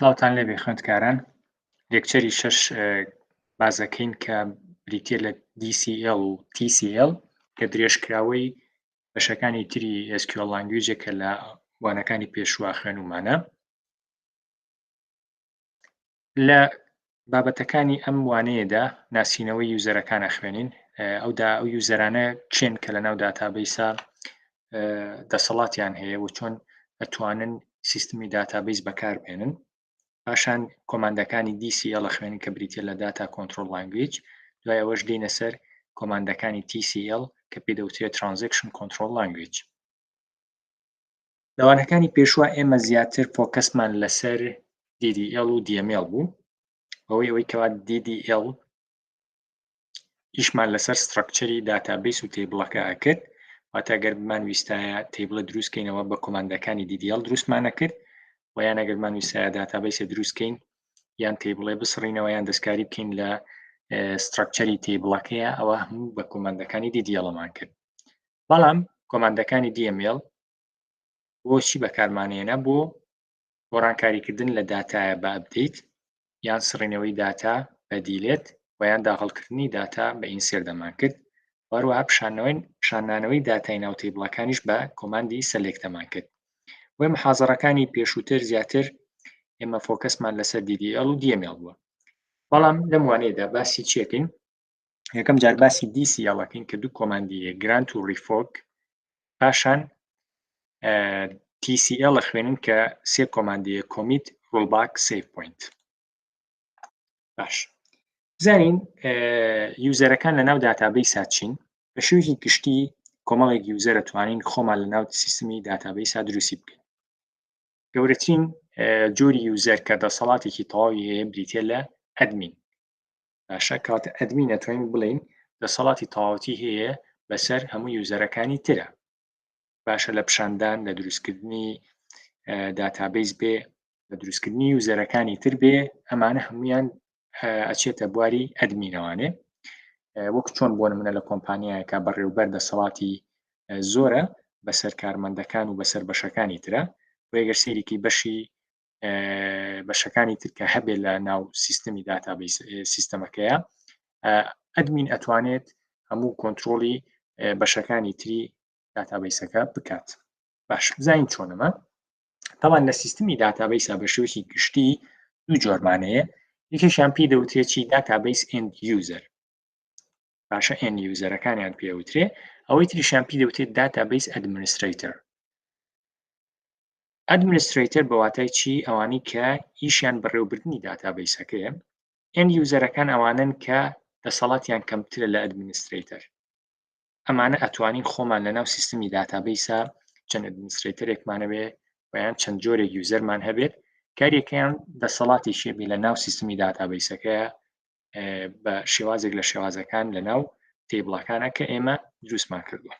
سڵاوتان لێبێ خوێندکاران lecture ی شەش بازەکەین کە بریتە لە DCL و TCL کە درێژکراوەی بەشەکانی تری SQL language کە لە وانەکانی پێشوە خوێنومانە لە بابەتەکانی ئەم وانەیەدا ناسینەوەی user ەکان ئەخوێنین ئەودا ئەو user انە چێن کە لە ناو database ا دەسەڵاتیان هەیە و چۆن ئەتوانن سیستمی database بەکاربێنن پاشان command ەکانی DCL خوێنن کە بریتە لە data control language دوای ئەوەش دێنە سەر command ەکانی TCL کە پێ دەوترێت transaction control language. لە وانەکانی پێشوە ئێمە زیاتر focus مان لەسەر DDL و DML بوو بەوەی ئەوەی کەوا DDL ئیشمان لەسەر structure ی database و table ەکە ئەکرد واتە گەر بمان ویستایە table ە دروستکەینەوە بە command ەکانی DDL دروستمانە کرد و یان ئەگەرمان ویستایە database ە دروستکەین یان table ێ بسڕینەوە یان دەستکاری بکەین لە structure ی table ەکەیە ئەوە هەموو بە command ەکانی DDL مان کرد بەڵام command ەکانی DML بۆچی بەکارمانێنە بۆ گۆڕانکاریکردن لە داتایە بە update یان سڕینەوەی داتا بە delete و یان داخڵکردنی داتا بە insert دەمان کرد هەروەها پیشانەوەی پیشاندانەوەی داتای ناو table ەکانیش بە command ی select ەمان کرد بۆی محازەڕەکانی پێشووتر زیاتر ئێمە focus مان لەسەر DDL و DML بووە بەڵام لەم وانەیەدا باسی چیەکەین یەکەم جار باسی DCL ەکەین کە دوو command ی grant و revoke پاشان TCL خوێنن کە سێ command ی commit rollback savepoint باش بزانین user ەکان لە ناو database ا چین بە شێوەیەکی گشتی کۆمەڵێک user توانین خۆمان لە ناو سیستمی database ا دروستی بکەین گەورەترین جۆری user کە دەسەڵاتێکی تەواوی هەیە بریتە لە admin باشە کەواتە admin ئەتوانین بڵێین دەسەڵاتی تەواوەتی هەیە بەسەر هەموو user ەکانی ترە باشە لە پیشاندان لە دروستکردنی database بێ لە دروستکردنی user ەکانی تر بێ ئەمانە هەمویان ئەچێتە بواری admin ەوانێ وەک چۆن بۆ نمونە لە کۆمپانیایەکە بەڕێوبەر دەسەڵاتی زۆرە بەسەر کارمەندەکان و بەسەر بەشەکانی ترە وێگەر سەیرێکی بەشی بەشەکانی تر کە هەبێت لە ناو سیستمی database سیستەمەکەیە admin ئەتوانێت هەموو کۆنتترۆلی بەشەکانی تری database ەکە بکات باش بزانین چۆنەمە تاوان لە سیستمی database ا بە شێوەیەکی گشتی دوو جۆرمانەیە یەکێکیان پێی دەوترێت چی database end user باشە end user ەکانیان پێوترێ ئەوەی تریشیان پێی دەوترێت database administrator administrator بە واتای چی؟ ئەوانەی کە ئیشیان بەڕێوەبردنی database ەکەیە. end user ەکان ئەوانەن کە دەسەڵاتیان کەمترە لە administrator. ئەمانە ئەتوانین خۆمان لەناو سیستمی database ا چەند administrator ێکمان هەبێ و یان چەند جۆرێک user مان هەبێت کاریەکەیان دەسەڵاتێکی بێ لە ناو سیستمی database ەکەیە بە شێوازێک لە شێوازەکان لە ناو table ەکانە کە ئێمە دروستمان کردووە.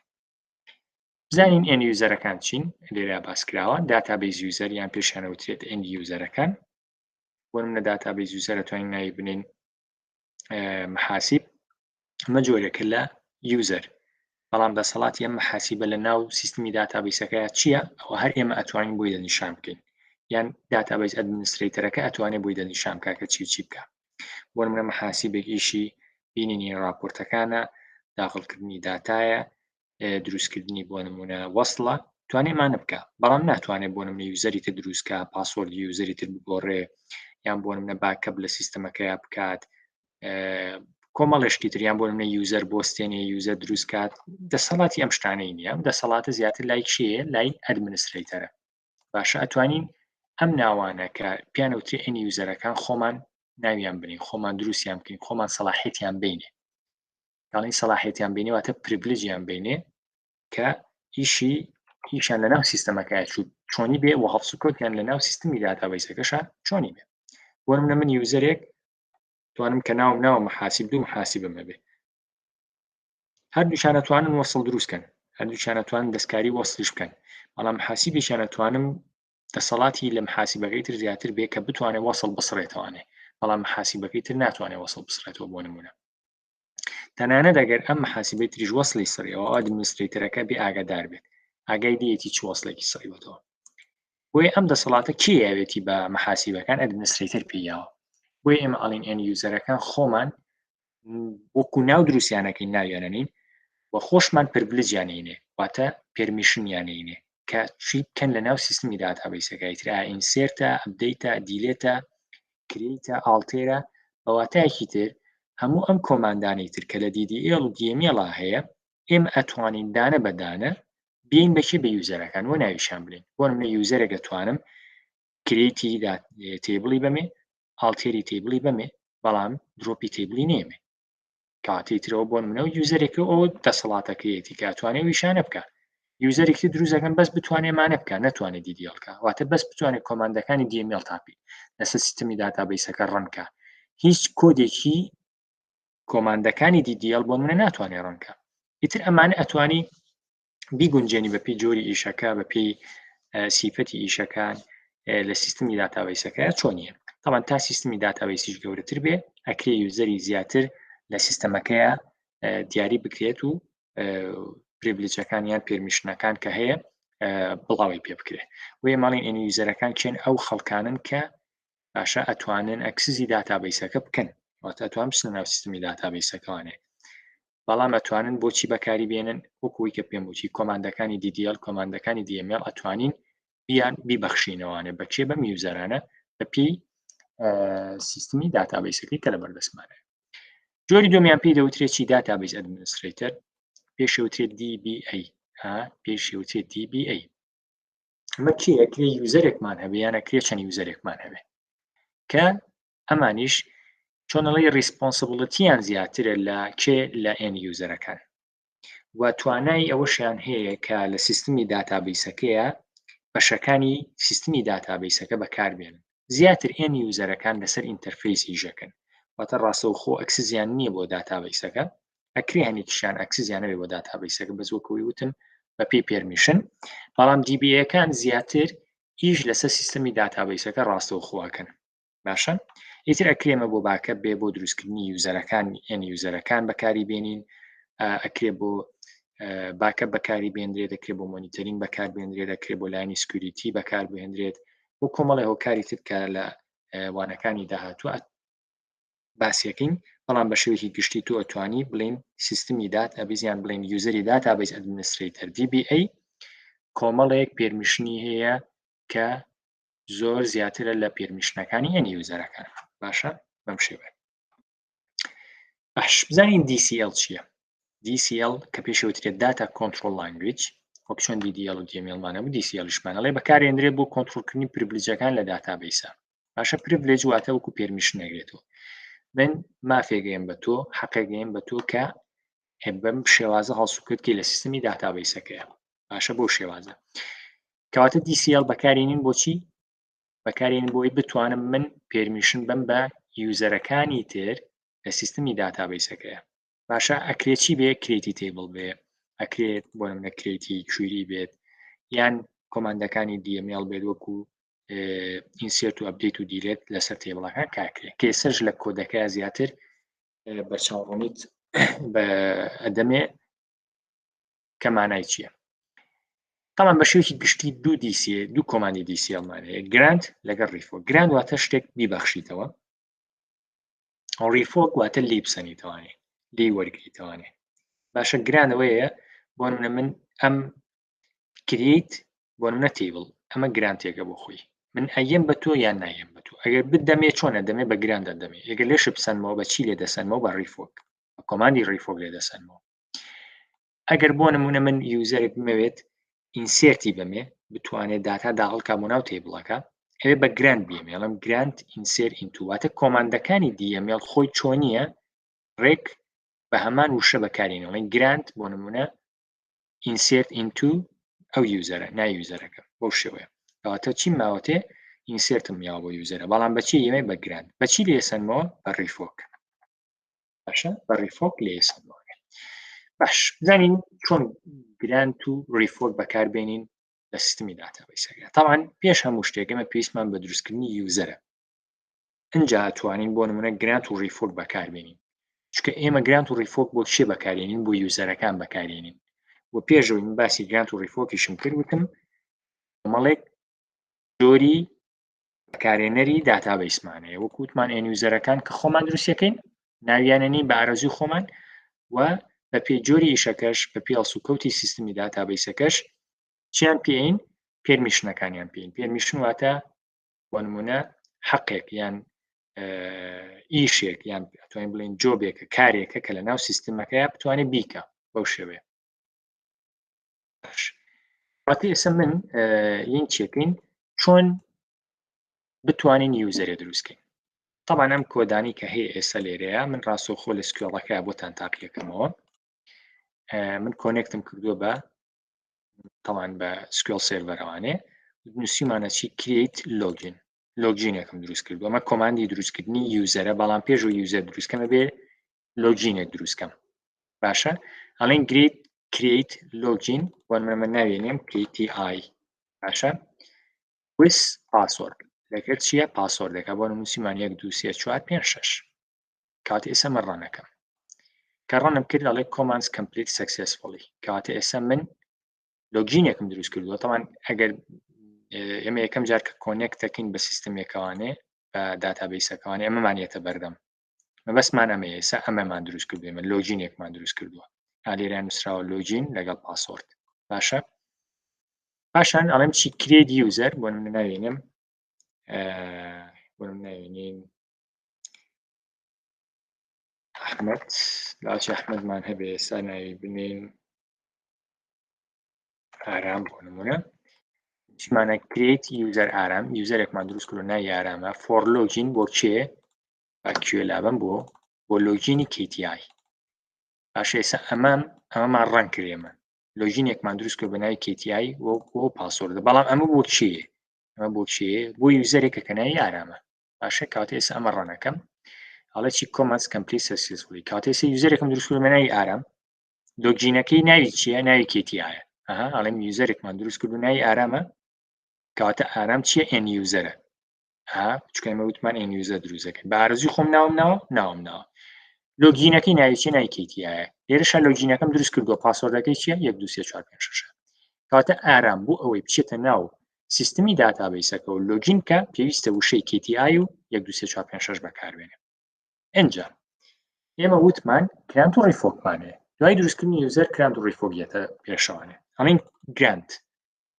بزانین end user ەکان چین لێرە باس کراوە database user یان پێشیان وترێت end user ەکان بۆ منە database user توانین ناوی بنین محاسیب ئەمە جۆرێکە لە user بەڵام دەسەڵاتی ئەم محاسیبە لە ناو سیستمی database ەکە چییە ئەوە هەر ئێمە ئەتوانین بۆی دەنیشان بکەین یان database administrator ەکە ئەتوانێت بۆی دەنیشان بکە کە چی چی بکە بۆ منە محاسیبێک ئیشی بینینی راپۆرتەکانە داخڵکردنی داتایە دروستکردنی بۆ نمونە وەصلە توانێمانە بکە بەڵام ناتوانێت بۆ نمونە user ی تر دروستکە password ی user ی تر بگۆڕێ یان بۆ نمونە backup لە سیستەمەکەی بکات کۆمەڵێشتی تریان بۆ نمونە user بۆستێنێ user دروست کات دەسەڵاتی ئەم شتانەی نییە دەسەڵاتە زیاتر لای کێیە لای administrator ە باشە ئەتوانین ئەم ناوانە کە پیانەوتری end user ەکان خۆمان ناویان بنین خۆمان دروستیان بکەین خۆمان سەلاحیتیان بینێ دەڵێن سەلاحیەتیان بینێ واتە privilege یان بینێ کە ئیشی ئیشیان لە ناو سیستەمەکە چوو چۆنی بێ و هەڵسوکەوتیان لە ناو سیستمی database ەکەشە چۆنی بێ بۆ منە من user ێک توانم کە ناوم ناوە محاسب دوو محاسبم هەبێ هەردووشانە توانن وەسڵ دروستکەن هەردووشانە توان دەستکاری وەسڵیش بکەن بەڵام حاسیبێکیانە توانم دەسەڵاتی لە محاسیبەکەی تر زیاتر بێ کە بتوانێت وەسڵ بسڕێتوانێ بەڵام محاسیبەکەی تر ناتوانێت وەسڵ بسڕێتەوە بۆ نمونە تەنانەت ئەگەر ئەم محاسبەی تریش وەصلی سڕیەوە administrator ەکە بێ ئاگادار بێت ئاگای دێتی چ وەصلێکی سڕیوەتەوە. بۆیە ئەم دەسەڵاتە کێ یاوێتی بە مەحاسیبەکان administrator پێی یاوە بۆیە ئێمە ئەڵین end user ەکان خۆمان وەکو ناو دروستیانەکەین ناویانەنین و خۆشمان privilege یان ینێ واتە permission یان ینێ کە چی بکەن لە ناو سیستمی database ەکە ئیتر insert ە update ە delete ە create ە alter ە بە واتایەکی تر هەموو ئەم command انەی تر کە لە DDL و DML هەیە ئێمە ئەتوانین دانە بە دانە بین بەکێ بە user ەکان وە ناویشان بلین بۆ منە user ێک ئەتوانم create ی table ی بەمێ alter ی table ی بەمێ بەڵام drop ی table ی نێمێ کاتی ترەوە بۆ منە و user ێک ئەو دەسەڵاتەکەیەتی کە ئەتوانێت ویشانە بکە user ێکی دروستەکەن بەس بتوانێت مانە بکە نەتوانێت DDL کە واتە بەس بتوانێت command ەکانی DML تاپی لەسەر سیستمی database ەکە run کە هیچ کۆدێکی command ەکانی DDL بۆ منە ناتوانێت run کە ئیتر ئەمانە ئەتوانی بیگونجێنی بە پێی جۆری ئیشەکە بە پێی سیفەتی ئیشەکان لە سیستمی database ەکە چۆنیە تاوان تا سیستمی database یش گەورەتر بێ ئەکرێ user ی زیاتر لە سیستەمەکەیە دیاری بکرێت و privilege ەکان یان permission ەکان کە هەیە بڵاوی پێ بکرێت وێ ماڵین end user ەکان کێن ئەو خەڵکانن کە باشە ئەتوانن access ی database ەکە بکەن واتە ئەتوان بچنە ناو سیستمی database ەکەوانێ بەڵام ئەتوانن بۆچی بەکاری بێنن وەکوی کە پێم وتی command ەکانی DDL command ەکانی DML ئەتوانین بیان بیبەخشینەوانێ بەکێ بەم user انە بەپێی سیستمی database ەکەی کە لە بەردەستمانە جۆری دومیان پێی دەوترێت چی database administrator پێشەوترێت DBA ها پێشەوترێت DBA ئەمە کێ ئەکرێ user ێکمان هەبێ یان ئەکرێ چەند user ێکمان هەبێ کە ئەمانیش چۆنەڵی responsibility یان زیاترە لە کێ لە end user ەکان و توانای ئەوەشیان هەیە کە لە سیستمی database ەکەیە بەشەکانی سیستمی database ەکە بەکاربێن زیاتر end user ەکان لەسەر interface ئیشەکەن واتە ڕاستەوخۆ access یان نییە بۆ database ەکە ئەکرێ هەنێکیشیان access یان هەبێ بۆ database ەکە بەس وەکەوەی وتم بە پێی permission بەڵام DBA ەکان زیاتر ئیش لەسەر سیستمی database ەکە ڕاستەوخۆکەن باشە ئیتر ئەکرێمە بۆ backup بێ بۆ دروستکردنی user ەکان end user ەکان بەکاری بێنین ئەکرێ بۆ backup بەکاری بێنرێت دەکرێت بۆ monitoring بەکار بێنرێت دەکرێت بۆ لایەنی security بەکار بهێنرێت بۆ کۆمەڵی هۆکاری تر کە لە وانەکانی داهاتوو باسیەکەین بەڵام بە شێوەیەکی گشتی تۆ ئەتوانی بڵین سیستمی database یان بڵین user ی database administrator DBA کۆمەڵێک permission ی هەیە کە زۆر زیاترە لە permission ەکانی end user ەکان باشە بەم شێوەیە باش بزانین DCL چییە DCL کە پێشوترێت data control language وەک چۆن DDL و DML مانە بوو DCL یشمانە ڵێ بەکارێنرێت بۆ کۆنترۆڵکردنی privilege ەکان لە database ە باشە privilege واتە وەکو permission نەگرێتەوە من مافێگەیم بە تۆ حەقێگەیم بە تۆ کە بەم شێوازە هەڵسوکەوتکەی لە سیستمی database ەکەیە باشە بۆ شێوازە کەواتە DCL بەکارێنین بۆچی بەکارێن بۆی بتوانم من permission بم بە user ەکانی تر لە سیستمی database ەکەیە باشە ئەکرێ چی بێ create ی table بێ ئەکرێت بۆ نمونە create ی query بێت یان command ەکانی DML بێت وەکو insert و update و delete لەسەر table ەکان کاکرێ کێسەش لە کۆدەکە زیاتر بەرچاوڕوونیت بە ئەدەمێ کە مانای چییە تاوان بە شێوەیەکی گشتی دوو DC دوو command ی DCL مان هەیە grant لەگەڵ revoke grant واتە شتێک بیبەخشیتەوە revoke واتە لی بسەنیتەوانێ لی وەرگریتەوانێ باشە grant ەوەیە بۆ منە من ئەم create بۆ منە table ئەمە grant ێکە بۆ خۆی من ئەیەم بە تۆ یان نایەم بە تۆ ئەگەر بدەمێ چۆنە دەمێ بە grant دەدەمێ ئەگەر لێش بسەنمەوە بە چی لێ دەسەنمەوە بە revoke بە command ی revoke لێ دەسەنمەوە ئەگەر بۆ نمونە من user ێک بمەوێت insert ی بەمێ بتوانێت داتا داخل کا بۆ ناو table ەکە ئەوێ بە grant بێمێڵم grant insert into واتە command ەکانی DML خۆی چۆنیە ڕێک بە هەمان وشە بەکارینەڵێن grant بۆ نمونە insert into ئەو user ە نا user ەکە بەو شێوەیە کەواتە چی ماوەتێ insert م یاوە بۆ user ە بەڵام بەچی ئێمە بە grant بەچی لێسەنمەوە بە revoke باشە بە revoke لێسەنمەوە باش بزانین چۆن grant و revoke بەکاربێنین لە سیستمی database ەکە تاوان پێش هەموو شتێک ئێمە پێویستمان بە دروستکردنی user ە ئەجا توانین بۆ نمونە grant و revoke بەکاربێنین چونکە ئێمە grant و revoke بۆ چێ بەکارێنین بۆ user ەکان بەکارێنین و پێشەوەی من باسی grant و revoke یشم کرد وتم کۆمەڵێک. جۆری بەکارێنەری داتابەیسمانەیە وەکو وتمان end user ەکان کە خۆمان دروستەکەین ناویانە نین بە ئارەزوی خۆمان و بە پێی جۆری ئیشەکەش بە پێی هەڵسوکەوتی سیستمی database ەکەش چیان پێین permission ەکانیان پێین. permission واتە بۆ نمونە حەقێک یان ئیشێک یان ئەتوانین بڵێین job ێکە کارێکە کە لە ناو سیستمەکەی بتوانێت بیکە بەو شێوەیە. واتە ئێستا من یین چێکین چۆن بتوانین user ێ دروستکەین. طبعا ئەم کۆدانی کە هەیە ئێستا لێرەیە من ڕاستەوخۆ لە SQL ەکە بۆتان تاقیەکەمەوە. من connect م کردووە بە طبعا بە SQL Server ەوانێ نووسیمانە چی create login login ێکم دروست کردو. ئەمە command ی دروستکردنی user ە، بەڵام پێش و user دروستکەمە بێ login ێک دروستکەم. باشە ئەڵێن گریت create login بۆ من ناوێنێم KTI. باشە with password لەگەر چییە؟ password ەکە بۆ نووسیمان 1 2 3 4 5 6. کاتێ ئێستا من run ەکەم کە run م کرد ئەڵێ commands complete successfully. کاتێ ئێستا من login ێکم دروست کردووە. طبعا ئەگەر ئێمە یەکەم جار کە connect ەکەین بە سیستمێکەوانێ بە database ەکەوانێ ئەمەمان یەتە بەردەم. مەبەستمان ئەمەیە ئێستا ئەمەمان دروست کردووە، ئێمە login ێکمان دروست کردووە. لێرە نووسراوە login لەگەڵ password. باشە پاشان ئەڵێم چی create user بۆ من ناوێنم بۆ من ناوێنین ئەحمەد لاچ ئەحمەدمان هەبێ ئێستا ناوی بنین ئارام بۆ نمونە چیمانە create user ئارام user ێکمان دروست کردو ناوی ئارامە for login بۆ کێ با کوێ لابم بۆ بۆ login ی KTI. باشە ئێستا ئەمەم ئەمەمان run کرد ئێمە login ێکمان دروست کرد بە ناوی KTI بۆ بۆ password ە. بەڵام ئەمە بۆ کێ؟ ئەمە بۆ کێ؟ بۆ user ێکە کە ناوی ئارامە. باشە کاتێ ئێستا ئەمە run ەکەم ئەڵێ چی commands complete successfully. کاتێ ئێستا user ێکم دروست کرد بە ناوی ئارام login ەکەی ناوی چییە؟ ناوی KTI ە. ئەها ئەڵێم user ێکمان دروست کرد و ناوی ئارامە. کاتە ئارام چییە؟ end user ە. ها چونکە ئێمە وتمان end user دروست دەکەین بە ئارەزوی خۆم ناوم ناوە ناوم ناوە login ەکەی ناوی چیە؟ ناوی KTI ە. لێرەشا login ەکەم دروست کردووە password ەکەی چییە؟ 1 2 3 4 5 6. کاتە ئارام بۆ ئەوەی بچێتە ناو سیستمی database ەکە و login کە پێویستە وشەی KTI و 1 2 3 4 5 6 بەکاربێنێ. ئینجا ئێمە وتمان grant و revoke مان هەیە. دوای دروستکردنی user grant و revoke یەتە پێشەوانێ. ئەڵێن grant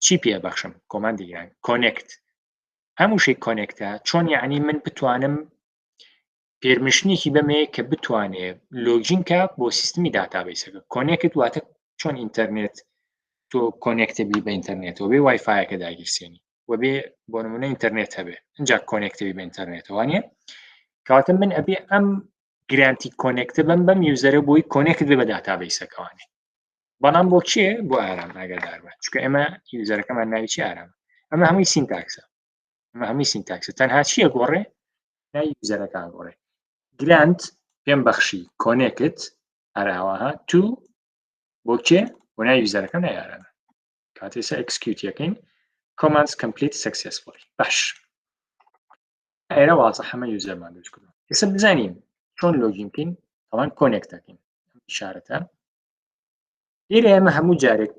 چی پێ بەخشم؟ command ی grant connect. ئەم وشەی connect ە چۆن یعنی من بتوانم permission ێکی بەمێ کە بتوانێ login کە بۆ سیستمی database ەکە. connect واتە چۆن ئینتەرنێت تۆ connect ە بی بە ئینتەرنێتەوە بێ وایفایەکە داگیرسێنی و بێ بۆ نمونە ئینتەرنێت هەبێ اینجا connect ە بی بە ئینتەرنێتەوە نیە. کەواتە من ئەبێ ئەم grant ی connect ە بەم بەم user ە بۆی connect بێ بە database ەکەوانێ. بەڵام بۆ کێ؟ بۆ ئارام ئاگادار بە چونکە ئێمە user ەکەمان ناوی چی ئارام. ئەمە هەمووی syntax ە، ئەمە هەمووی syntax ە. تەنها چییە گۆڕێ؟ ناوی user ەکان گۆڕێ. grant پێم بەخشی connect ئاراوەها to بۆ کێ؟ بۆ ناوی user ەکەم ناوی ئارامە. کاتێ سە execute یەکەین commands complete successfully. باش ئێرە وازە هەمە user مان دروست کردو. ئێستا بزانین چۆن login بکەین. تەوان connect دەکەین ئیشارەتە لێرە ئێمە هەموو جارێک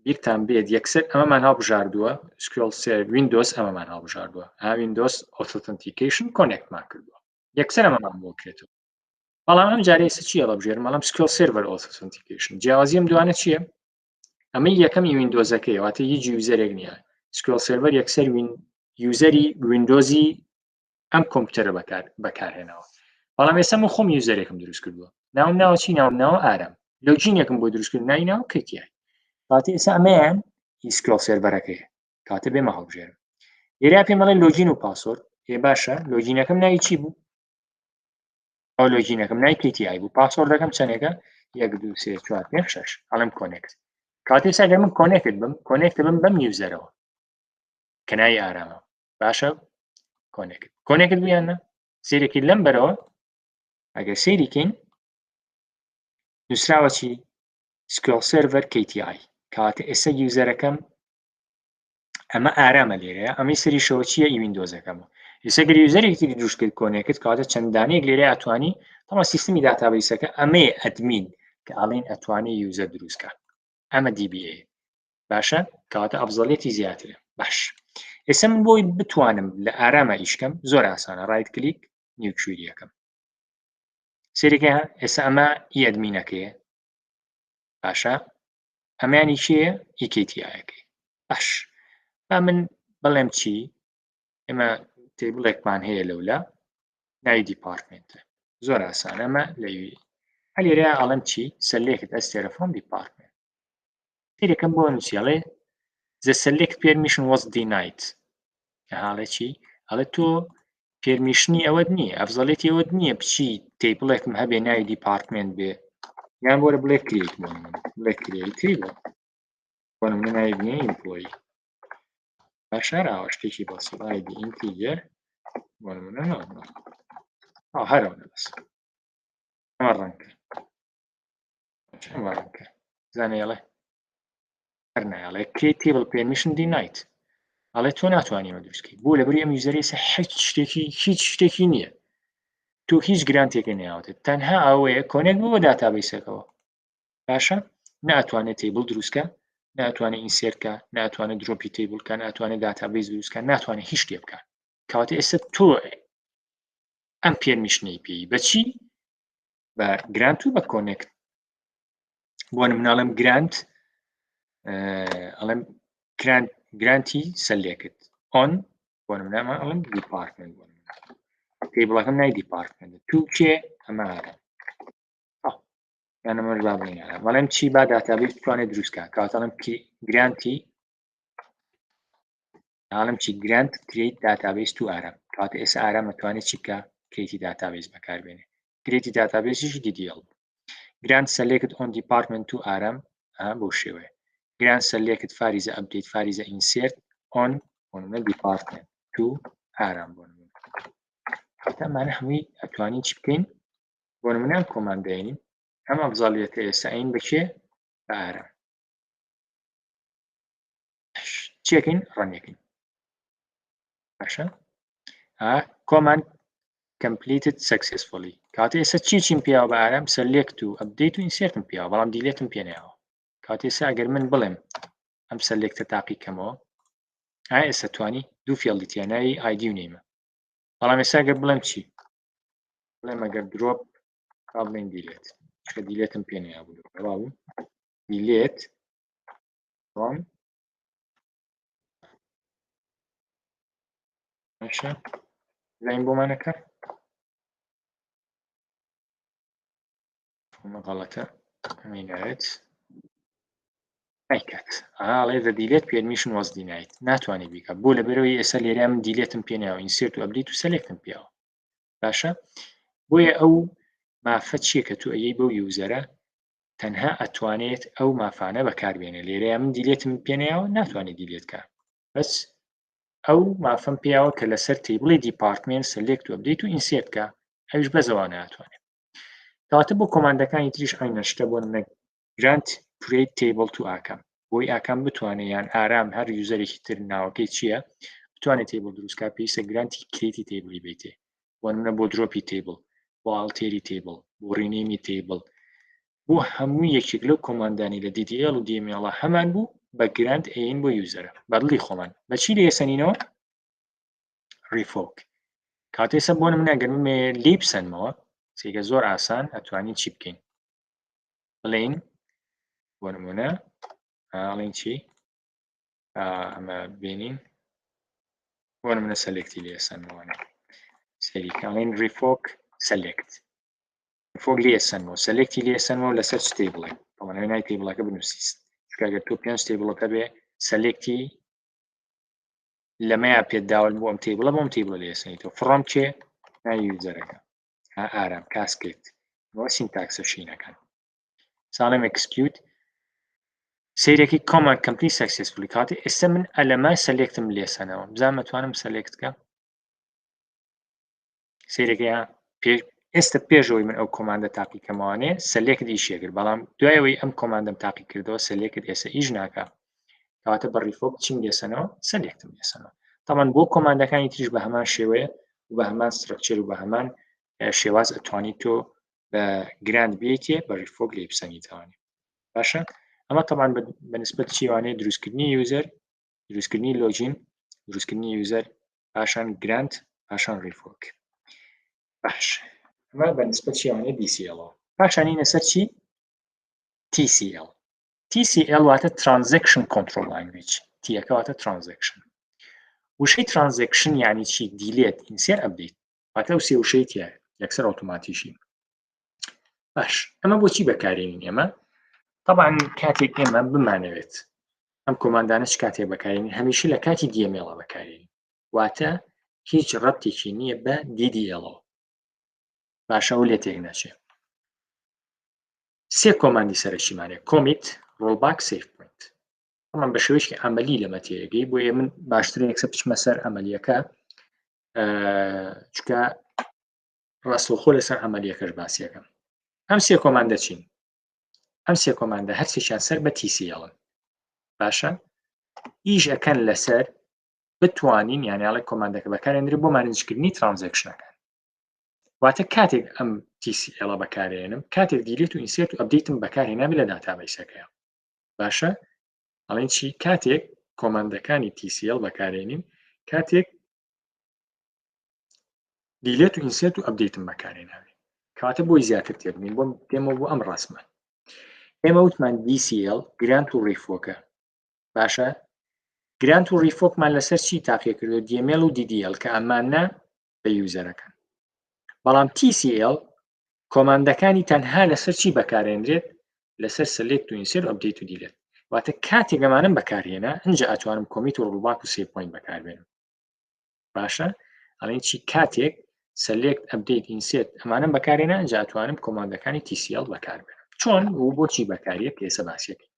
بیرتان بێت یەکسەر ئەمەمان هەڵبژاردووە SQL Server Windows ئەمەمان هەڵبژاردووە ها Windows Authentication connect مان کردووە یەکسەر ئەمەمان بۆ کرێتەوە. بەڵام ئەم جارێ ئێستا چی هەڵبژێرم؟ بەڵام SQL Server Authentication. جیاوازی ئەم دوانە چییە؟ ئەمە یەکەمی Windows ەکەی واتە هیچ user ێک نییە. SQL Server یەکسەر وین user ی Windows ی ئەم کۆمپیوتەرە بەکارهێناوە. بەڵام ئێستا من خۆم user ێکم دروست کردووە ناوم ناوە چی؟ ناوم ناوە ئارام. login ێکم بۆ دروست کرد ناوی ناوە KTI. کاتێ ئێستا ئەمەیان SQL Server ەکەیە. کاتێ بێمە هەڵبژێرم لێرە پێم ئەڵێ login و password. ئێ باشە login ەکەم ناوی چی بوو؟ ئەو login ەکەم ناوی KTI بوو. password ەکەم چەندێکە؟ 1 2 3 4 5 6. ئەڵێم connect. کاتێ ئێستا ئەگەر من connect بم connect بم بەم user ەوە کە ناوی ئارامە. باشە connect connect بوو یان نا؟ سەیرێکی لەم بەرەوە ئەگەر سەیریکەین نووسراوە چی؟ SQL Server KTI. کاتە ئێستا user ەکەم ئەمە ئارامە لێرەیە ئەمەی سەریشەوە چییە؟ ئی Windows ەکەمە. ئێستا گەر user ێکی تری دروست کرد connect کاتە چەند دانەیەک لێرە ئەتوانی تەما سیستمی database ەکە ئەمەیە ئەدمین کە ئەڵێن ئەتوانی user دروست کات. ئەمە DBA. باشە کەواتە ئەفزەلیەتی زیاترە. باش. ئێستا من بۆی بتوانم لە ئارامە ئیشکەم زۆر ئاسانە right click new query یەکەم سێریکە ئێستا ئەمە ئی admin ەکەیە باشە ئەمانی کێیە ئی KTI ەکەی باش با من بڵێم چی ئێمە table ێکمان هەیە لەولا ناوی department ە زۆر ئاسانە ئەمە لەوی هەلێرە ئەڵێم چی select ئەستێرە from department سەیرەکەم بۆ نووسی ئەڵێ the select permission was denied. ئەڵێ چی؟ ئەڵێ تۆ permission ی ئەوەت نییە ئەفزەڵێتی ئەوەت نییە بچی table ێکم هەبێ ناوی department بێ یان بۆرە بڵێ create بۆ بڵێ create table بۆ نمونە ناوی بنێ employee باشە ئاوا شتێکی بەسیط ID integer بۆ نمونە نۆ هەرەوە بەس ئەمە ڕەنکە ئەمە ڕەنکە زانێڵێ هەر نایڵێ create table permission denied ئەڵێ تۆ ناتوانانی ئەمە دروستکەی بۆ لەبری ئەم user ی سە هیچ شتێکی هیچ شتێکی نییە تۆ هیچ grant ێکە ناوتە تەنها ئەوەیە connect بوو بە database ەکەوە باشە ناتوانێت table دروستکە ناتوانێت insert کە ناتوانێت drop ی table کە ناتوانێت database دروستکە ناتوانێت هیچ شتێ بکە کەواتە ئێستا تۆ ئەم permission ەی پێی بەچی بە grant و بە connect بۆ نموناڵم grant ئەڵێم grant grant ی select on بۆ نمونە ئەڵێم department بۆ table ەکەم نای department to کێ ئەمە یان ئەمەش با بڵێین بەڵێم چی با database بتوانێت دروستکە کاتەڵم grant ی ئاڵم چی grant create database to ئارام کاتە ئێستا ئارام ئەتوانێت چی بکە create ی database بەکاربێنێ create ی database یشی DDL grant select on department to ئارام بۆ شێوەیە grant select فاریزە update فاریزە insert on بۆ department to ئارام بۆ ئەمانە هەمووی ئەتوانین چی بکەین بۆ نمونە ئەم command ەیەنین ئەم ئەفزالیەتە ئێستا ئەین بەکێ بە ئارام چیەکەین run ەکەین باشە command completed successfully کاتێ ئێستا چی چیم پیاوە بە ئارام select و update و insert م پیاوە بەڵام delete م پێنیاوە کاتێ ئێستا ئەگەر من بڵێم ئەم select ە تاقی کەمەوە ئا ئێستا توانی دوو field ی تیا ناوی ID و name ە بەڵام ئێستا گەر بڵێم چی بڵێم ئەگەر drop با بڵێن delete چکە delete م پێ نەیابوو delete from باشە لاین بۆمانەکە ئەمە غەڵەتە ئەمەی ناوێت نایکات ئاڵێ the delete permission was denied ناتوانێت بیکە بۆ لەبەرەوەی ئێستا لێرە من delete م پێ ناوە insert و update و select م پێوە باشە بۆیە ئەو مافە چییە کە تۆ ئەیەی بەو user ە تەنها ئەتوانێت ئەو مافانە بەکاربێنێ لێرەیە من delete م پێنیاوە ناتوانێت delete کە بەس ئەو مافەم پیاوە کە لەسەر table ی department select و update و insert کە ئەوش بەزەوە ناتوانێت کەواتە بۆ command ەکانی تریش عینە شتە بۆ نمونە grant create table to ئاکام بۆی ئاکام بتوانێت یان ئارام هەر user ێکی تر ناوەکەی چییە بتوانێت table دروستکە پێویستە grant ی create ی table ی بیتێ بۆ نمونە بۆ drop ی table بۆ alter ی table بۆ rename ی table بۆ هەموو یەکێک لەو command انی لە DDL و DML هەمان بوو بە grant ئەین بۆ user ە بەدڵی خۆمان بەچی لێسەنینەوە revoke کاتێ سە بۆ منە گەر بمێ لی بسەنمەوە سێگە زۆر ئاسان ئەتوانین چی بکەین بڵین بۆ نمونە ئاڵین چی ئەمە بینین بۆ نمونە select ی لێسەنەوەە سەری کاڵین revoke select revoke لێسەنەوە select ی لێسەنەوە لەسەر چ table ێک ئەوەنەوەی نای table ەکە بنووسیست چونکە تۆ پێنج table ەکە بێ select ی لەمەیا پێت داوە بۆ ئەم table ە بۆم table ە لێسەنیتەوە from کێ ناوی user ەکە ئارام cascade بۆ syntax ە شینەکان ساڵم execute سیرێکی command complete successfully کاتی ئێستا من ئەلەمە select م لێسەنەوە بزانم ئەتوانم select کە سیرەکەیان ئێستا پێشەوەی من ئەو command ە تاقیکەمەوانێ select ئیشێ کرد بەڵام دوایەوەی ئەم command ەم تاقی کردەوە select ئێستا ئیش ناکە کەواتە بە revoke چیم لێسەنەوە select م لێسەنەوە تامان بۆ command ەکانی تریش بە هەمان شێوەیە و بە هەمان structure و بە هەمان شێواز ئەتوانی تۆ بە grant بێتێ بە revoke لێ بسەنیتوانێ باشە ئەمە تەمان بەنسبەت چیوانەیە دروستکردنی user دروستکردنی login. دروستکردنی user پاشان grant پاشان revoke. باش ئەمە بە نسبەت چیوانێ DCL پاشانینە سەر چی TCL TCL واتە Transaction Control Language T ەکە واتە Transaction وشەی Transaction یعنی چی delete insert update واتە ئەو سێ وشەی تیا یەکسەر ئۆتۆماتیشی باش ئەمە بۆچی بەکارێنین ئێمە طبعا کاتێک ئێمە بمانەوێت ئەم command انە چ کاتێک بەکارێنین هەمیشە لە کاتی DML ە بەکارێنین واتە هیچ ڕەبتێکی نییە بە DDL ەوە باشە ئەو لێ تێک ناچێت سێ command ی سەرەکیمانە commit rollback savepoint بەڵام بە شێوەیەکی عملی لەمە تێگەی بۆیە من باشترین یەکسەر بچمە سەر عملیەکە چکە ڕاستەوخۆ لەسەر عملیەکەش باسیەکەم ئەم سێ command ە چین ئەم سێ command ە هەرسێکیان سەر بە TCL ن باشە ئیش ئەکەن لەسەر بتوانین یانیاڵی command ەکە بەکارێنرێت بۆ manage کردنی transaction ەکان واتە کاتێک ئەم TCL بەکارێنم کاتێک delete و insert و update م بەکارهێناوی لە database ەکەیە باشە ئەڵێن چی کاتێک command ەکانی TCL بەکارێنین کاتێک delete و insert و update م بەکارێناوی کاتە بۆی زیاتر تێبگەین بۆم دێمەوە بۆ ئەم ڕاستمە ئێمە وتمان DCL grant و revoke ە باشە grant و revoke مان لەسەر چی تاقیکردو DML و DDL کە ئەمانە بە user ەکان بەڵام TCL command ەکانی تەنها لەسەر چی بەکارێنرێت لەسەر select و insert و update و delete واتە کاتێک ئەمانم بەکارهێنا ئینجا ئەتوانم commit و rollback و savepoint بەکاربێنم باشە ئەڵێن چی کاتێک select update insert ئەمانم بەکارێنە ئینجا ئەتوانم command ەکانی TCL بەکاربێنم چۆن و بۆچی بەکاریە کە ئێستا باسیەکەی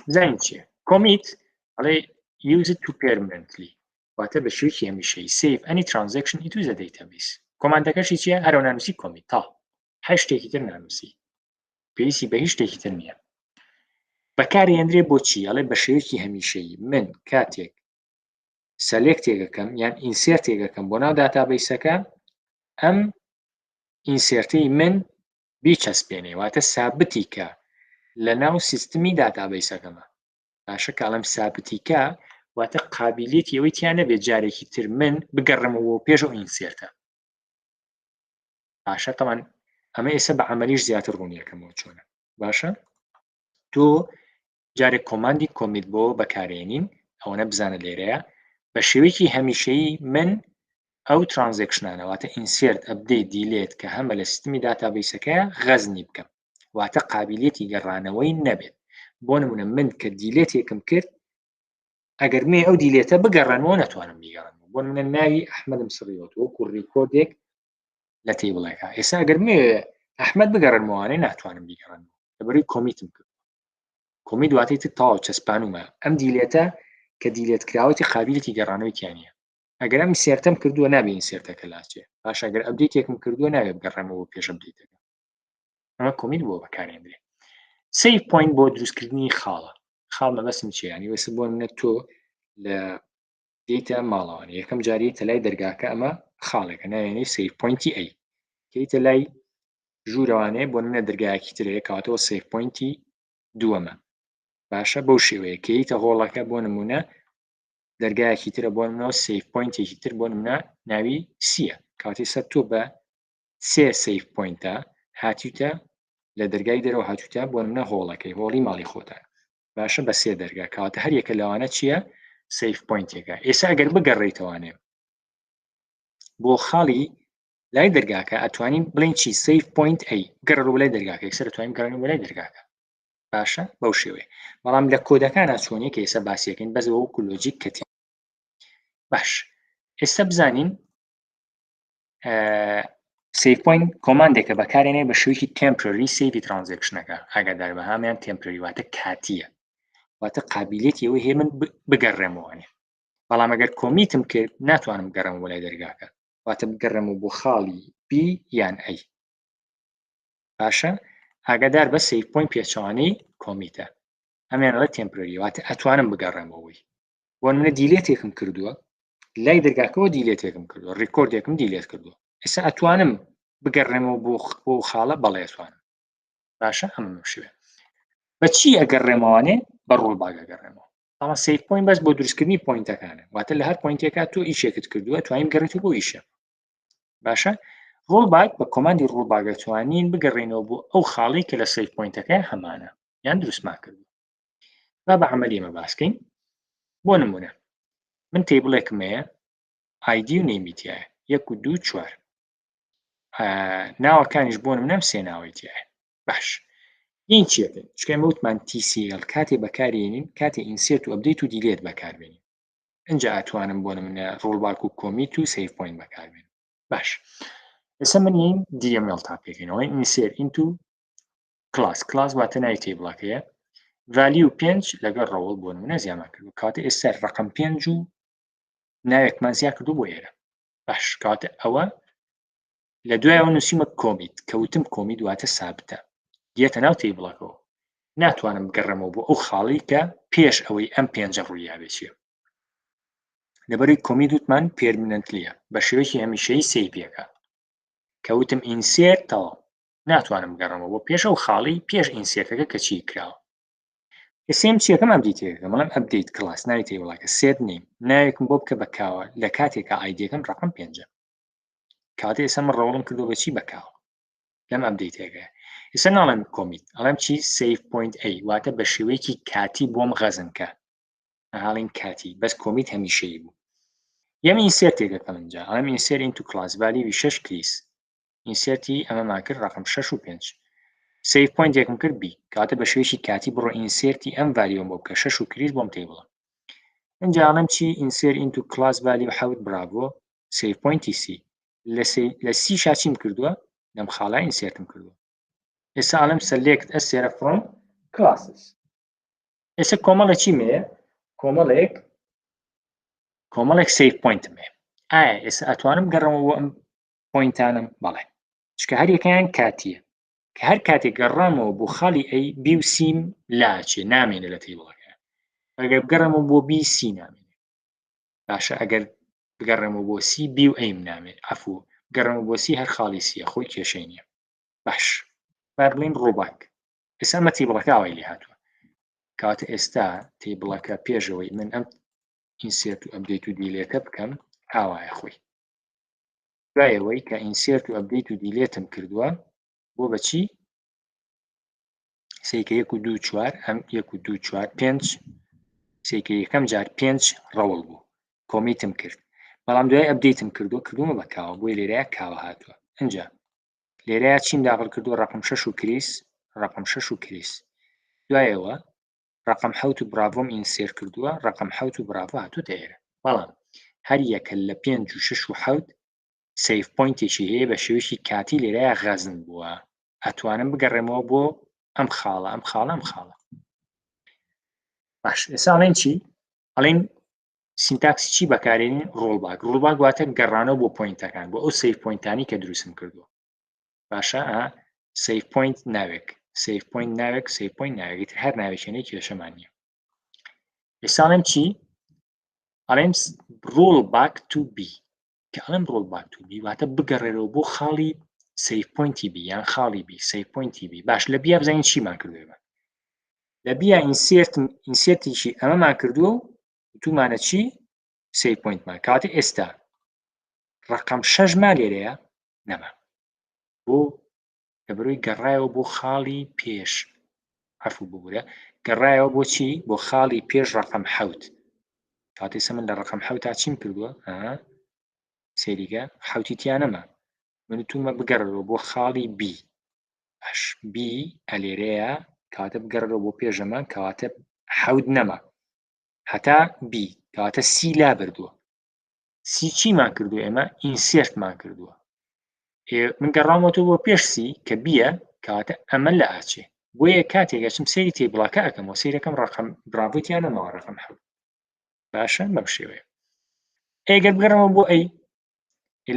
بزانین چییە commit ئەڵێ use it to permanently واتە بە شێوەیەکی هەمیشەیی save any transaction into the database command ەکەشی چییە هەرەوە نانووسی commit تا هەر شتێکی تر نانووسی پێویستی بە هیچ شتێکی تر نییە بەکارێنرێ بۆچی ئەڵێ بە شێوەیەکی هەمیشەیی من کاتێک select ێکەکەم یان insert ێکەکەم بۆ ناو database ەکە ئەم insert ەی من بیچەسپێنێ واتە سابتی کە لە ناو سیستمی database ەکەمە باشە کاڵم سابتی کە واتە قابلیەتی ئەوەی تیا نەبێت جارێکی تر من بگەڕمەوە پێش ئەو insert ە باشە تەمان ئەمە ئێستا بە عملیش زیاتر ڕوونیەکەمەوە چۆنە باشە تۆ جارێک command ی commit بۆ بەکارێنین ئەوەنە بزانە لێرەیە بە شێوەیەکی هەمیشەیی من ئەو transaction انە واتە insert update delete کە هەمە لە سیستمی database ەکەیە غەزنی بکەم واتە قابلیەتی گەڕانەوەی نەبێت بۆ نمونە من کە delete ێکم کرد ئەگەر مێ ئەو delete ە بگەڕێنەوە ناتوانم بیگەڕێنەوە بۆ نمونە ناوی ئەحمەدم سڕیوەوە وەکو record ێک لە table ەکە ئێستا ئەگەر مێ ئەحمەد بگەڕێنمەوانێ ناتوانم بیگەڕێنەوە لەبەروی commit م کرد commit واتەی تر تەواو چەسپانومە ئەم delete ە کە delete کراوەتی قابلیەتی گەڕانەوەی تیانە ئەگەر ئەم insert ەم کردووە نابێ insert ەکە لاچێ باش ئەگەر update ێکم کردووە نابێ بگەڕێمەوە پێش update ەکە ئەمە commit بۆ بەکارێندرێ savepoint بۆ دروستکردنی خاڵە خاڵ مەبەستم چیە یانی وەسە بۆ منە تۆ لە دیتە ماڵەوە یەکەم جاری تە لای دەرگاکە ئەمە خاڵێکە ناوێنەی savepoint ی A کەیتە لای ژوورەوانەیە بۆ منە دەرگایەکی ترەیە کەواتەوە savepoint ی دووەمە باشە بەو شێوەیە کەیتە هۆڵەکە بۆ نمونە دەرگایەکی ترە بۆ منەوە savepoint ێکی تر بۆ نمونە ناوی سیە کاتی سەر تۆ بە سێ savepoint ە هاتیوتە لە دەرگای دەرەوە هاتوتە بۆ منە هۆڵەکەی هۆڵی ماڵی خۆتان باشە بە سێ دەرگا کەواتە هەر یەکە لەوانە چییە savepoint ێکە ئێستا ئەگەر بگەڕێیتەوانێ بۆ خاڵی لای دەرگاکە ئەتوانین بڵین چی savepoint A گەڕ لای دەرگاکە یەکسەر توانین گەڕێن بۆ لای دەرگاکە باشە بەو شێوەیە بەڵام لە کۆدەکانە چۆنیە کە ئێستا باسیەکەین بەس وەکو logic کە باش ئێستا بزانین savepoint command ێکە بەکارێنێ بە شێوەیەکی temporary save ی transaction ەکە ئاگادار بە هامیان temporary واتە کاتیە واتە قابلیەتی ئەوەی هەیە من بگەڕێمەوەێ بەڵام ئەگەر commit م کرد ناتوانم گەڕم بۆ لای دەرگاکە واتە بگەڕێمەوە بۆ خاڵی B یان A باشە ئاگادار بە savepoint پێچەوانەی commit ە ئەمیان ئەڵێ temporary واتە ئەتوانم بگەڕێمەوەی بۆ منە delete ێکم کردووە لای دەرگاکەەوە delete ێکم کردووە record ێکم delete کردووە ئێستا ئەتوانم بگەڕێمەوە بۆ بۆ خاڵە بەڵێ ئەتوانم باشە ئەمە شوێ بە چی ئەگەڕێمەوانێ بە rollback ئەگەڕێمەوە. بەڵام save point بەس بۆ دروستکردنی point ەکانە، واتە لە هەر point ێکا تۆ ئیشێکت کردووە توانین بگەڕێتەوە بۆ ئیشە. باشە rollback بە command ی rollback توانین بگەڕێنەوە بۆ ئەو خاڵی کە لە save point ەکە هەمانە یان دروستمان کردو. با بە عملی ئێمە باسکەین. بۆ نمونە من table ێکم هەیە ID و name ی تایە یەک و دوو چوار، ناوەکانیش بۆ نمونەم سێ ناوەی تایە. باش یین چیەکەین؟ چکە ئێمە وتمان TCL کاتێ بەکارێنین کاتێ insert و update و delete بەکاربێنین، ئینجا ئەتوانم بۆ نمونە rollback و commit و save point بەکاربێن. باش ئێستا من یین DML تا پێکەینەوە insert into class، class واتە ناوی table ەکەیە، value پێنج لەگەڵ role بۆ نمونە زیامان کردو، کاتێ ئێستا ڕقم پێنج و ناوێکمان زیا کردو بۆ ئێرە. باش کاتە ئەوە لە دوایەوە نووسیمە commit، کە وتم commit واتە سابتە دێتە ناو table ەکەوە، ناتوانم بگەڕێمەوە بۆ ئەو خاڵی کە پێش ئەوەی ئەم پێنجە ڕوویابێ چییە. لەبەرەی commit وتمان permanently ە بە شێوەیەکی هەمیشەیی save ەکە، کە وتم insert تەواو ناتوانم بگەڕێمەوە بۆ پێش ئەو خاڵی پێش insert ەکە کە چی کراوە. ئێستا چیەکەم update ەکەم، بەڵام update class ناوی table ەکە set name ناوێکم بۆ بکە بە کاوە لە کاتێکا ID ەکەم ڕقم پێنجە. کاتێ ئێستا من role م کردو بە چی؟ بە کاوە لەم update ەکە. ئێستا ناڵێم commit، ئەڵێم چی؟ save point ئەی، واتە بە شێوەیەکی کاتی بۆم غەزن کە هاڵین کاتی، بەس commit هەمیشەیی بوو. یەم insert ێکەکەم اینجا ئەڵێم insert into class value ی شەش کریس، insert ی ئەمەمان کرد ڕقم شەش و پێنج، save point ێکم کرد B، کاتە بە شێوەیەکی کاتی بڕۆ insert ی ئەم value م بۆ بکە شەش و کریس بۆم table ە. اینجا ئەڵێم چی؟ insert into class value حەوت براڤۆ، save point ی C، لە C شاچیم کردووە لەم خاڵە insert م کردووە. ئێستا ئەڵێم select ئەسێرە from classes. ئێستا کۆمەڵێک چیم هەیە؟ کۆمەڵێک save point م هەیە. ئایا ئێستا ئەتوانم گەڕەمەوە بۆ ئەم point انم؟ بەڵێ، چونکە هەر یەکەیان کاتیە، کە هەر کاتێک گەڕامەوە بۆ خاڵی A B و C م لاچێ نامێنێ لە table ەکە. ئەگەر بگەڕێمەوە بۆ B C نامێنێ. باشە ئەگەر بگەڕێمەوە بۆ C B و A م نامێت، عفو بگەڕێمەوە بۆ C هەر خاڵی C ە خۆی کێشەی نییە. باش با بڵێین rollback. ئێستا ئەمە table ەکە ئاوای لێ هاتووە، کاتە ئێستا table ەکە پێشەوەی من ئەم insert و update و delete ە بکەم ئاوایە خۆی. دوایەوەی کە insert و update و delete م کردووە بۆ بەچی سیکە یەک و دوو چوار، ئەم یەک و دوو چوار پێنج، سیکە یەکەم جار پێنج role بوو commit م کرد، بەڵام دوای update م کردووە کردومە بە کاوە، بۆی لێرەیە کاوە هاتووە. اینجا لێرەیە چیم داخل کردووە؟ ڕقم شەش و کریس، ڕقم شەش و کریس. دوایەوە ڕقم حەوت و براڤۆم insert کردووە، ڕقم حەوت و براڤۆ هاتووتە ئێرە. بەڵام هەر یەکە لە پێنج و شەش و حەوت save point ێکی هەیە بە شێوەیەکی کاتی لێرەیە غەزن بووە، ئەتوانم بگەڕێمەوە بۆ ئەم خاڵە ئەم خاڵە ئەم خاڵە. باش ئێستا ئەڵێن چی؟ ئەڵێن syntax ی چی بەکارێنین؟ rollback. rollback واتە گەڕانەوە بۆ point ەکان، بۆ ئەو save point انی کە دروستم کردووە. باشە save point ناوێک، save point ناوێک، save point ناوێک، ئیتر هەر ناوێکێنەی کێشەمان نییە. ئێستا ئەڵێم چی؟ ئەڵێم rollback to B. کە ئەڵێم rollback to B واتە بگەڕێرەوە بۆ خاڵی save point ی B یان خاڵی B، save point ی B. باش لە B یا بزانین چیمان کردووە ئێمە. لە B یا insert، insert ێکی ئەمەمان کردووە و وتومانە چی؟ save point مان. کاتێ ئێستا ڕقم شەش ما لێرەیە نەما، بۆ لەبەرەوەی گەڕایەوە بۆ خاڵی پێش، عفو ببورە، گەڕایەوە بۆ چی؟ بۆ خاڵی پێش ڕقم حەوت. کاتێ ئێستا من لە ڕقم حەوتا چیم کردووە؟ سەیریکە حەوتی تیا نەما، من وتومە بگەڕێەوە بۆ خاڵی B. باش B ئەلێرەیە، کاتە بگەڕێەوە بۆ پێشەمە، کەواتە حەوت نەما هەتا B، کەواتە C لا بردووە. C چیمان کردو ئێمە؟ insert مان کردووە. من گەڕامەوە بۆ پێش C کە B یە، کەواتە ئەمە لە ئاچێ. بۆیە کاتێک ئەچم سەیری table ەکە ئەکەمەوە سەیرەکەم ڕقم براڤۆی تیا نەماوە ڕقم حەوت. باشە بەم شێوەیە. ئەگەر بگەڕمەوە بۆ A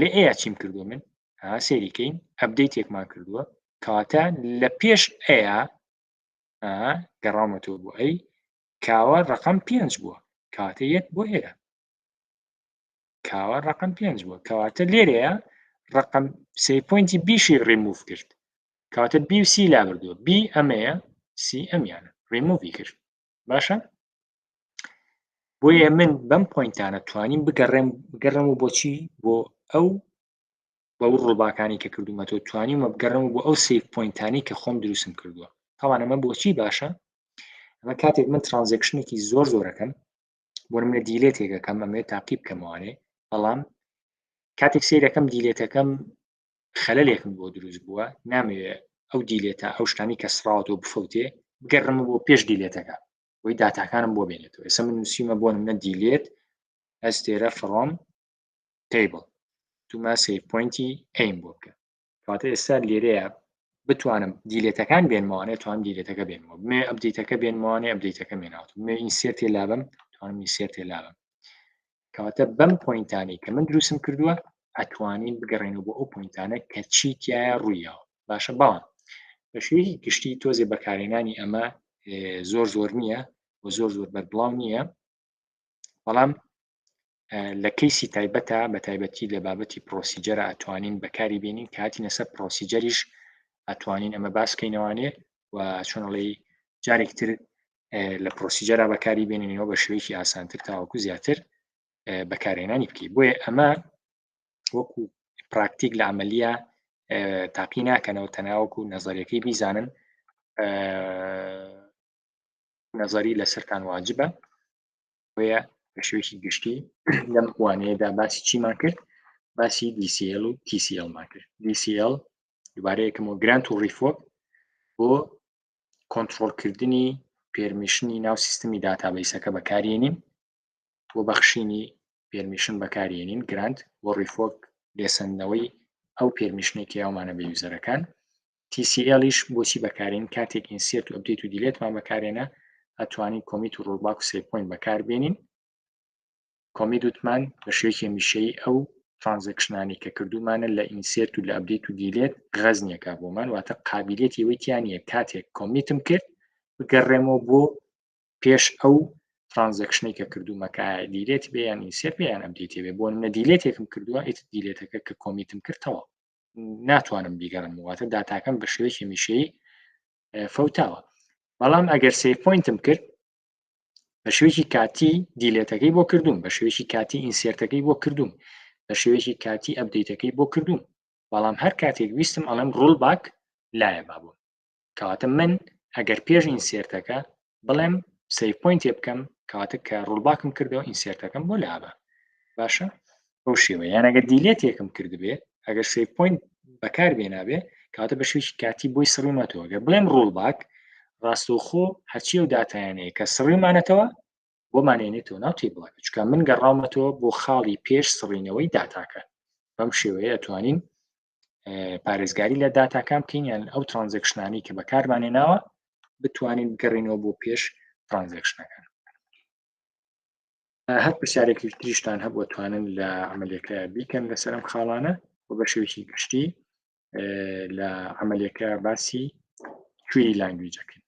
لێ A چیم کردووە من؟ ها سەیریکەین update ێکمان کردووە، کەواتە لە پێش A گەڕاومەتەوە بۆ A کاوە ڕقم پێنج بووە، کەواتە یەک بۆ ئێرە کاوە ڕقم پێنج بووە، کەواتە لێرەیە ڕقم سێ پوینتی بیشی ڕیموف کرد، کەواتە B و C لا بردووە، B ئەمەیە C ئەمیانە ڕیموڤی کرد. باشە. بۆیە من بەم point انە توانیم بگەڕێم بگەڕێم و بۆچی بۆ ئەو بەو rollback انی کە کردومەتەوە توانیمە بگەڕێم بۆ ئەو save point انی کە خۆم دروستم کردووە تاوان ئەمە بۆچی باشە ئەمە کاتێک من transaction ێکی زۆر زۆرەکەم بۆ منە delete ێکەکەم ئەمێ تاقی بکەمەوانێ بەڵام کاتێک سیرەکەم delete ەکەم خەلەلێکم بۆ دروست بووە نامەوێ ئەو delete ە ئەو شتانی کە سڕاوەتەوە بفەوتێ بگەڕمە بۆ پێش delete ەکە بۆی داتاکانم بۆ بێنێتەوە ئێستا من نووسیمە بۆ منە delete ئەستێرە from table توما save point ی ئەیم بۆ بکە کەواتە ئێستا لێرەیە بتوانم delete ەکان بێنمەوانێ توانم delete ەکە بێنمەوە بمێ update ەکە بێنمەوانێ update ەکە مێناوت بمێ insert ێ لابم توانم insert ێ لابم کەواتە بەم point انەی کە من دروستم کردووە ئەتوانین بگەڕێنەوە بۆ ئەو point انە کە چی تایە ڕوویاوە باشە بەڵام بە شێوەیەکی گشتی تۆزێ بەکارهێنانی ئەمە زۆر زۆر نییە و زۆر زۆر بەربڵاو نییە بەڵام لە case ی تایبەتە بە تایبەتی لە بابەتی procedure ە ئەتوانین بەکاری بێنین کاتی نەسەر procedure یش ئەتوانین ئەمە باسکەینەوانێ و چۆنڵی جارێکتر لە procedure ا بەکاری بێنینەوە بە شێوەیەکی ئاسانتر تاوەکو زیاتر بەکارهێنانی بکەیت بۆیە ئەمە وەکو پراکتیک لە عملیە تاقی ناکەنەوە تەناوەکو نەزەریەکەی بیزانن نەزەری لەسەرتان واجبە بۆیە بە شێوەیەکی گشتی لەم وانەیەدا باسی چیمان کرد باسی DCL و TCL مان کرد DCL دووبارە یەکەمەوە grant و revoke بۆ کۆنترۆڵکردنی permission ی ناو سیستمی database ەکە بەکارێنین بۆ بەخشینی permission بەکارێنین grant بۆ revoke لێسەندنەوەی ئەو permission ێکی ئەومانە بە user ەکان TCL یش بۆچی بەکارین کاتێک insert و update و delete مان بەکارێنە ئەتوانین commit و rollback و save point بەکاربێنین commit وتمان بە شێوەیەکی هەمیشەیی ئەو transaction انی کە کردومانە لە insert و لە update و delete غەزنیەکە بۆمان واتە قابلیەتی ئەوەی تیا نییە کاتێک commit م کرد بگەڕێمەوە بۆ پێش ئەو transaction ی کە کردومە کە delete بێ یان insert بێ یان update بێ بۆ منە delete ێکم کردووە ئیتر delete ەکە کە commit م کرد تەواو ناتوانم بیگەڕم واتە داتاکەم بە شێوەیەکی هەمیشەیی فەوتاوە بەڵام ئەگەر save point م کرد بە شێوەیەکی کاتی delete ەکەی بۆ کردوم بە شێوەیەکی کاتی insert ەکەی بۆ کردوم بە شێوەیەکی کاتی update ەکەی بۆ کردوم بەڵام هەر کاتێک ویستم ئەڵێم rollback لایە بابوو کەواتە من ئەگەر پێش insert ەکە بڵێم save point ێ بکەم کەواتە کە rollback م کردەوە insert ەکەم بۆ لابە باشە بەو شێوە یان ئەگەر delete ێکم کردبێ ئەگەر save point بەکار بێنابێ کاتە بە شێوەیەکی کاتی بۆی سڕیمەتەوە گەر بڵێم rollback ڕاستەوخۆ هەرچی ئەو داتایانەیە کە سڕیمانەتەوە بۆمانێنێتەوە ناو table ەکە چکە من گەڕاومەتەوە بۆ خاڵی پێش سڕینەوەی داتاکە بەم شێوەیە ئەتوانین پارێزگاری لە داتاکان بکەین یان ئەو transaction انی کە بەکارمانێناوە بتوانین بگەڕینەوە بۆ پێش transaction ەکان هەر پرسیارێکی تریشتان هەبووە توانن لە عملیەکە بیکەن لەسەر ئەم خاڵانە و بە شێوەیەکی گشتی لە عملیەکە باسی query language ەکەین.